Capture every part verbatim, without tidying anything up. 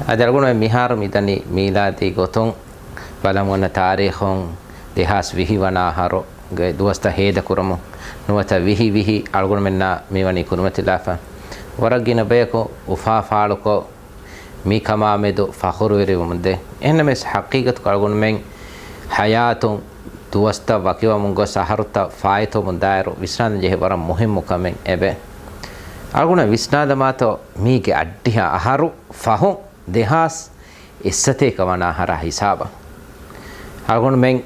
އަދި އަޅުގަނޑުމެން މިހާރު މިދަނީ މީލާދީ ގޮތުން ބަލަމުން ތާރީޚުން ދެހާސް ވިހި ވަނަ އަހަރުގެ ދުވަސްތައް ހޭދަކުރަމުން. ނުވަތަ ވިހި ވިހި އަޅުގަނޑުމެންނާ މިވަނީ ކުރިމަތިލާފަ. ވަރަށް ގިނަ ބަޔަކު އުފާ ފާޅުކޮށް، މި ކަމާ މެދު ފަޚުރުވެރިވަމުންދޭ. އެހެންނަމަވެސް، ޙަޤީޤަތުގަ އަޅުގަނޑުމެން ޙަޔާތުން ދުވަސްތައް ވަކިވަމުން ގޮސް، އަހަރުތައް ފާއިތުވަމުން ދާއިރު ވިސްނާލަން ޖެހޭ ވަރަށް މުހިއްމު ކަމެއް އެބެ. އަޅުގަނޑު ވިސްނާލަމާތޯ، މީގެ އައްޑިހަ އަހަރު ފަހުން ދެހާސް އެއްސަތޭކަ ވަނަ އަހަރާ ހިސާބަށް. އަޅުގަނޑުމެން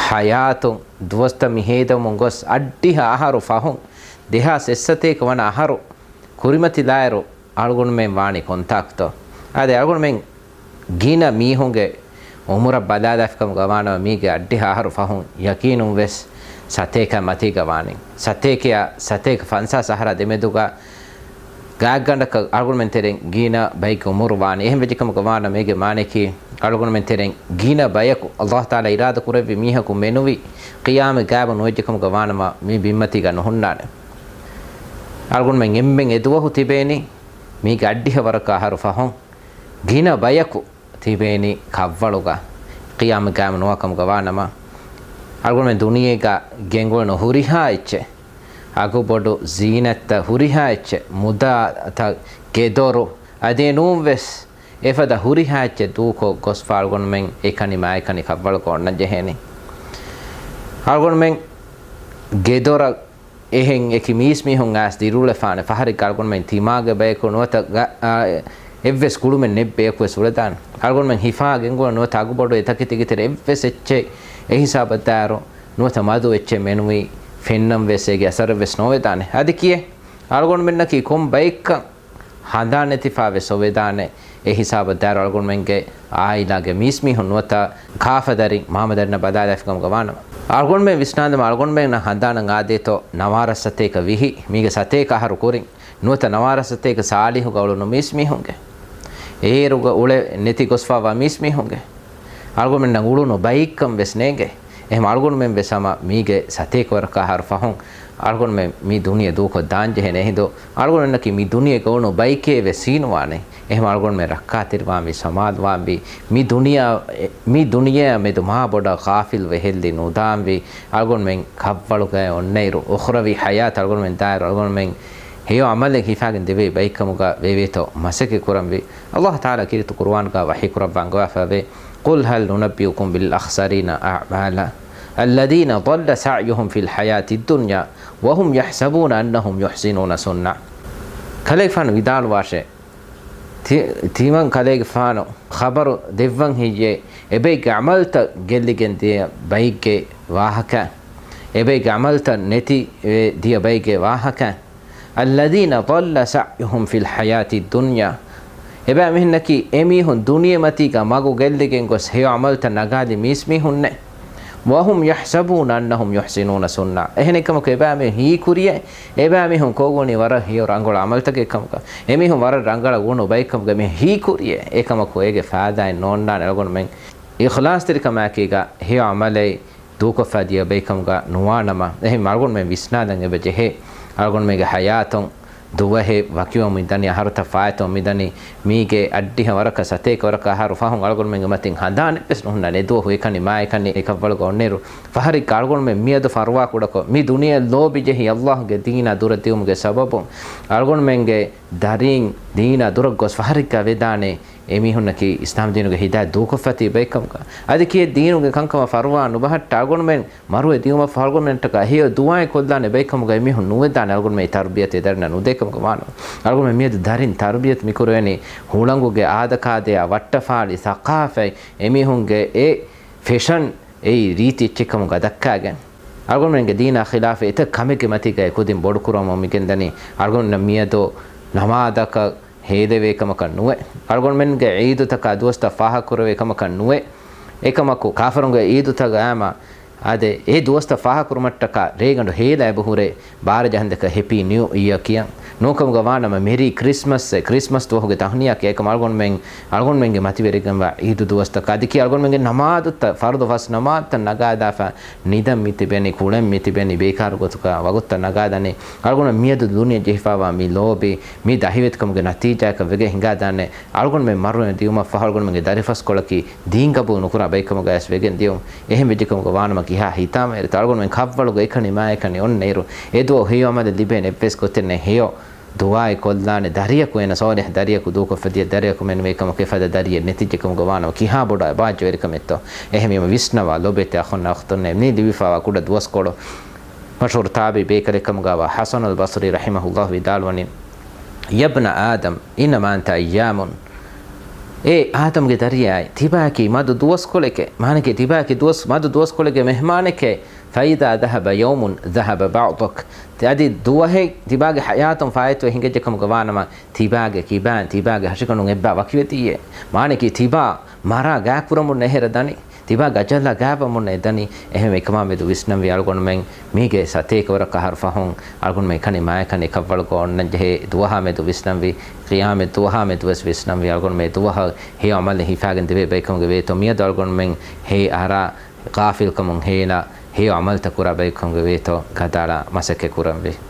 ޙަޔާތުން ދުވަސްތައް މި ހޭދަވަމުން ގޮސް، އައްޑިހަ އަހަރު ފަހުން ދެހާސް އެއްސަތޭކަ ވަނަ އަހަރު ކުރިމަތިލާއިރު، އަޅުގަނޑުމެން ވާނީ ކޮންތާކުތޯ؟ އާދެ، އަޅުގަނޑުމެން ގިނަ މީހުންގެ އުމުރަށް ބަލާލާފިކަމުގަ ވާނަމަ، މީގެ އައްޑިހަ އަހަރު ފަހުން ޔަޤީނުން ވެސް ސަތޭކަ މަތީގަ ވާނީ. ސަތޭކައާ ސަތޭކަ ފަންސާސް އަހަރާ ދެމެދުގަ ގާތްގަނޑަކަށް އަޅުގަނޑުމެން ތެރެއިން ގިނަ ބައެއްގެ އުމުރު ވާނީ. އެހެން ވެއްޖެކަމުގަ ވާނަމަ، މީގެ މާނަޔަކީ އަޅުގަނޑުމެން ތެރެއިން ގިނަ ބަޔަކު ﷲ ތަޢާލާ އިރާދަ ކުރެއްވި މީހަކު މެނުވީ ޤިޔާމަތް ގާތް ނުވެއްޖެކަމުގަ ވާނަމަ، މި ބިންމަތީގަ ނުހުންނާނެ. އަޅުގަނޑުމެން އެންމެން އެދުވަހު ތިބޭނީ މީގެ އައްޑިހަ ވަރަކަށް އަހަރު ފަހުން. ގިނަ ބަޔަކު ތިބޭނީ ކަށްވަޅުގަ، ޤިޔާމަތް ގާތް ނުވާކަމުގަ ވާނަމަ، އަޅުގަނޑުމެން ދުނިޔޭގަ ގެންގުޅުނު ހުރިހާ އެއްޗެއް، އަގުބޮޑު ޒީނަތްތައް، ހުރިހާ އެއްޗެއް، މުދާތައް، ގެދޮރު، އަދި ނޫންވެސް އެފަދަ ހުރިހާ އެއްޗެއް ދޫކޮށް ގޮސްފަ އަޅުގަނޑުމެން އެކަނި މާއެކަނި ކަށްވަޅުގަ އޮންނަން ޖެހޭނީ. އަޅުގަނޑުމެން ގެދޮރަށް އެހެން އެކި މީސްމީހުން އައިސް ދިރިއުޅެފާނެ. ފަހަރެއްގަ އަޅުގަނޑުމެން ތިމާގެ ބަޔަކު ނުވަތަ ގަ-، އާ، އެއްވެސް ގުޅުމެއް ނެތް ބަޔަކު ވެސް އުޅެދާނެ. އަޅުގަނޑުމެން ހިފާ ގެންގުޅެން ނުވަތަ އަގުބޮޑު އެތަކެތި ގިތެރެ އެއްވެސް އެއްޗެއް އެ ހިސާބަށް ދާއިރު ނުވަތަ މަދު އެއްޗެއް މެނުވީ ފެންނަން ވެސް އޭގެ އަސަރެއް ވެސް ނޯވެދާނެ. އަދި ކިއެއް އަޅުގަނޑުމެންނަކީ ކޮން ބައެއްކަން ހަނދާން ނެތިފާ ވެސް އޮވެދާނެ. އެ ހިސާބަށް ދާއިރު އަޅުގަނޑުމެންގެ އާއިލާގެ މީސްމީހުން ނުވަތަ ކާފަދަރިން މާމަދަރިންނަށް ބަލާލާފިކަމުގަ ވާނަމަ، އަޅުގަނޑުމެން ވިސްނާލަމާ، އަޅުގަނޑުމެންނަށް ހަނދާނަށް އާދޭތޯ، ނަވާރަ ސަތޭކަ ވިހި، މީގެ ސަތޭކަ އަހަރު ކުރިން ނުވަތަ ނަވާރަ ސަތޭކަ ސާޅީހުގަ އުޅުނު މީސްމީހުންގެ، އޭރުގަ އުޅެ ނެތި ގޮސްފާވާ މީސްމީހުންގެ، އަޅުގަނޑުމެންނަށް އުޅުނު ބައިކަން ވެސް ނޭނގެ. އެހެން އަޅުގަނޑުމެން ވެސް ހަމަ މީގެ ސަތޭކަ ވަރަކަށް އަހަރު ފަހުން އަޅުގަނޑުމެން މި ދުނިޔެ ދޫކޮށް ދާން ޖެހޭނެ. އެހިނދު އަޅުގަނޑުމެންނަކީ މި ދުނިޔޭގަ އުޅުނު ބައެކޭ ވެސް ހީނުވާނެ. އެހެން އަޅުގަނޑުމެން ރައްކާތެރިވާންވީ، ސަމާލުވާންވީ، މި ދުނިޔެއާ، މި ދުނިޔެއާ މެދު މާ ބޮޑަށް ޣާފިލްވެ ހެއްލި ނުދާންވީ، އަޅުގަނޑުމެން ކަށްވަޅުގައި އޮންނައިރު، އުޚްރަވީ ޙަޔާތް އަޅުގަނޑުމެން ދާއިރު، އަޅުގަނޑުމެން ހެޔޮ ޢަމަލެއް ހިފާގެން ދެވޭ ބައެއްކަމުގަ ވެވޭތޯ މަސައްކަތް ކުރަންވީ. ﷲ ތަޢާލާ ކީރިތި ޤުރުއާންގަ ވަޙީކުރައްވާ އަންގަވާފައިވޭ، قل هل ننبئكم بالأخسرين أعمالا الذين ضل سعيهم في الحياة الدنيا وهم يحسبون أنهم يحسنون صنعا. ކަލޭގެފާނު ވިދާޅުވާށޭ، ތި-، ތިމަން ކަލޭގެފާނު ޚަބަރު ދެއްވަން ހެއްޔޭ، އެބައެއްގެ ޢަމަލުތައް ގެއްލިގެން ދިޔަ ބައެއްގެ ވާހަކަ، އެބައެއްގެ ޢަމަލުތައް ނެތި ވެ ދިޔަ ބައެއްގެ ވާހަކަ؟ الذين ضل سعيهم في الحياة الدنيا. އެބައިމީހުންނަކީ އެމީހުން ދުނިޔެމަތީގަ މަގު ގެއްލިގެން ގޮސް ހެޔޮ ޢަމަލުތައް ނަގާލި މީސްމީހުންނޭ. وهم يحسبون أنهم يحسنون صنعا. އެހެނެއްކަމަކު އެބައިމީހުން ހީކުރިޔޭ، އެބައިމީހުން ކޮށްގުނީ ވަރަށް ހެޔޮ ރަނގަޅު ޢަމަލުތަކެއް ކަމުގަ، އެމީހުން ވަރަށް ރަނގަޅަށް އުޅުނު ބައެއްކަމުގަ މި ހީކުރިޔޭ. އެކަމަކު އޭގެ ފާއިދާއެއް ނޯންނާނެ. އަޅުގަނޑުމެން އިޚްލާޞްތެރިކަމާއެކީގަ ހެޔޮ ޢަމަލެއް ދޫކޮށްފަ ދިޔަ ބައެއްކަމުގަ ނުވާނަމަ، އެހެން އަޅުގަނޑުމެން ވިސްނާލަން އެބަ ޖެހޭ. އަޅުގަނޑުމެންގެ ޙަޔާތުން ދުވަހެއް ވަކިވަމުން މިދަނީ، އަހަރުތައް ފާއިތުވަމުން މިދަނީ، މީގެ އައްޑިހަ ވަރަކަށް ސަތޭކަ ވަރަކަށް އަހަރު ފަހުން އަޅުގަނޑުމެންގެ މަތިން ހަނދާނެއް ވެސް ނުހުންނާނެ. އެ ދުވަހު އެކަނި މާ އެކަނި އެ ކަށްވަޅުގަ އޮންނައިރު، ފަހަރެއްގަ އަޅުގަނޑުމެން މިއަދު ފަރުވާ ކުޑަކޮށް، މި ދުނިޔެއަށް ލޯބި ޖެހި ﷲ ގެ ދީނާ ދުރަށް ދިއުމުގެ ސަބަބުން އަޅުގަނޑުމެންގެ ދަރީން ދީނާ ދުރަށް ގޮސް ފަހަރެއްގަ ވެދާނެ. އެމީހުންނަކީ އިސްލާމް ދީނުގެ ހިދާޔަތް ދޫކޮށްފަ ތިބި ބައެއްކަމުގަ، އަދި ކިއެއް ދީނުގެ ކަންކަމަށް ފަރުވާ ނުބަހައްޓާ އަޅުގަނޑުމެން މަރުވެ ދިއުމަށްފަހު އަޅުގަނޑުމެންނަށްޓަކާ ހެޔޮ ދުޢާއެއް ކޮށްލާނެ ބައެއްކަމުގަ އެމީހުން ނުވެދާނެ. އަޅުގަނޑުމެން އެ ތަރުބިޔަތު އެ ދަރިންނަށް ނުދޭކަމުގަ ވާނަމަ، އަޅުގަނޑުމެން މިއަދު ދަރިން ތަރުބިޔަތު މިކުރެވެނީ ހުޅަނގުގެ އާދަކާދަޔާ، ވައްޓަފާޅި، ސަޤާފަތް، އެމީހުންގެ އެ ފެޝަން، އެއީ ރީތި އެއްޗެއްކަމުގަ ދައްކާގެން، އަޅުގަނޑުމެންގެ ދީނާ ޚިލާފަށް އެތައް ކަމެއްގެ މަތީގައި ކުދިން ބޮޑުކުރަމުން މިގެންދަނީ. އަޅުގަނޑުމެން މިއަދު ނަމާދަކަށް ހޭދަވޭ ކަމަކަށް ނުވެ، އަޅުގަނޑުމެންގެ ޢީދުތަކާ ދުވަސްތައް ފާހަގަކުރެވޭ ކަމަކަށް ނުވެ، އެކަމަކު ކާފަރުންގެ ޢީދުތަކަށް އައިމަ އާދެ، އެ ދުވަސްތައް ފާހަގަކުރުމަށްޓަކާ ރޭގަނޑު ހޭލާ އެބަހުރޭ ބާރަ ޖަހަންދެކަ ހެޕީ ނިއު އިޔާ ކިޔަން. ނޫންކަމުގަ ވާނަމަ މެރީ ކްރިސްމަސް، އެ ކްރިސްމަސް ދުވަހުގެ ތަހުނިޔާ ކިޔާ އެކަމަ އަޅުގަނޑުމެން، އަޅުގަނޑުމެންގެ މަތިވެރިގެންވާ ޢީދު ދުވަސްތަކާ އަދި ކިޔާ އަޅުގަނޑުމެންގެ ނަމާދުތައް، ފަރުޟު ފަސް ނަމާދުތައް ނަގާދާފަ ނިދަން މި ތިބެނީ، ކުޅެން މި ތިބެނީ، ބޭކާރު ގޮތުގަ ވަގުތުތައް ނަގާދަނީ. އަޅުގަނޑު މިއަދު ދުނިޔެ ޖެހިފައިވާ މި ލޯބި، މި ދަހިވެތިކަމުގެ ނަތީޖާއަކަށް ވެގެން ހިނގާދާނެ. އަޅުގަނޑުމެން މަރުވެ ދިޔުމަށްފަހު އަޅުގަނޑުމެންގެ ދަރިފަސްކޮޅަކީ ދީން ގަބޫލު ނުކުރާ ބައެއްކަމުގައިވެސް ވެގެން ދިޔުން. އެހެން ވެއްޖެކަމުގަ ވާނަމަ ކިހާ ހިތާމައެއްތޯ އަޅުގަނޑުމެން ކަށްވަޅުގަ އެކަނި މާއެކަނި އޮންނައިރު، އެ ދުވަހު ހެޔޮ ޢަމަލެއް ލިބޭނެ އެއްވެސް ގޮތެއް ނެތް. ހެޔޮ ދުޢާއެއް ކޮށްލާނެ ދަރިޔަކު، އޭނަ ޞާލިޙު ދަރިޔަކު، ދޫކޮށްފަ ދިޔަ ދަރިޔަކު މެނުވީ ކަމަކީ ފަދަ ދަރިއެއް ނެތިއްޖެކަމުގަ ވާނަމަ ކިހާ ބޮޑު އަބާއްޖަވެރިކަމެއްތޯ. އެހެންވީމަ ވިސްނަވާ ލޮބުވެތި އަޚުންނާ އުޚްތުންނޭ، މި ލިބިފައިވާ ކުޑަ ދުވަސްކޮޅު. މަޝްހޫރު ތާބިޢީ ބޭކަލެއްކަމުގަވާ ޙަސަނުލް ބަޞްރީ ރަޙިމަހުﷲ ވިދާޅުވަނީ، يا ابن آدم إنما أنت أيام. އޭ އާދަމްގެ ދަރިޔާއޭ، ތިބާއަކީ މަދު ދުވަސްކޮޅެކޭ. މާނައަކީ ތިބާއަކީ ދުވަސް، މަދު ދުވަސްކޮޅެއްގެ މެހްމާނެކޭ. فإذا ذهب يوم ذهب بعضك. އަދި ދުވަހެއް ތިބާގެ ޙަޔާތުން ފާއިތުވެ ހިނގައްޖެކަމުގަ ވާނަމަ، ތިބާގެ ކިބާން، ތިބާގެ ހަށިގަނޑުން އެއްބައި ވަކިވެދިޔޭ. މާނައަކީ ތިބާ މަރާ ގާތްކުރަމުން އެހެރަ ދަނީ. ތިބާގެ އަޖަލާ ގާތްވަމުން އެ ދަނީ. އެހެންވެ އެކަމާ މެދު ވިސްނަންވީ އަޅުގަނޑުމެން މީގެ ސަތޭކަ ވަރަކަށް އަހަރު ފަހުން އަޅުގަނޑުމެން ކަނި މާއެކަނި ކަށްވަޅުގަ އޮންނަންޖެހޭ ދުވަހާ މެދު ވިސްނަންވީ، ޤިޔާމަތް ދުވަހާ މެދުވެސް ވިސްނަންވީ އަޅުގަނޑުމެން ދުވަހަށް ހެޔޮ ޢަމަލެއް ހިފާގެން ދެވޭ ބައެއްކަމުގެ ވޭތޯ. މިއަދު އަޅުގަނޑުމެން ހޭ އަރާ ޣާފިލްކަމުން ހޭލާ ހެޔޮ ޢަމަލްތައް ކުރާ ބައެއްކަމުގެ ވޭތޯ ގަދައަޅާ މަސައްކަތް ކުރަންވީ.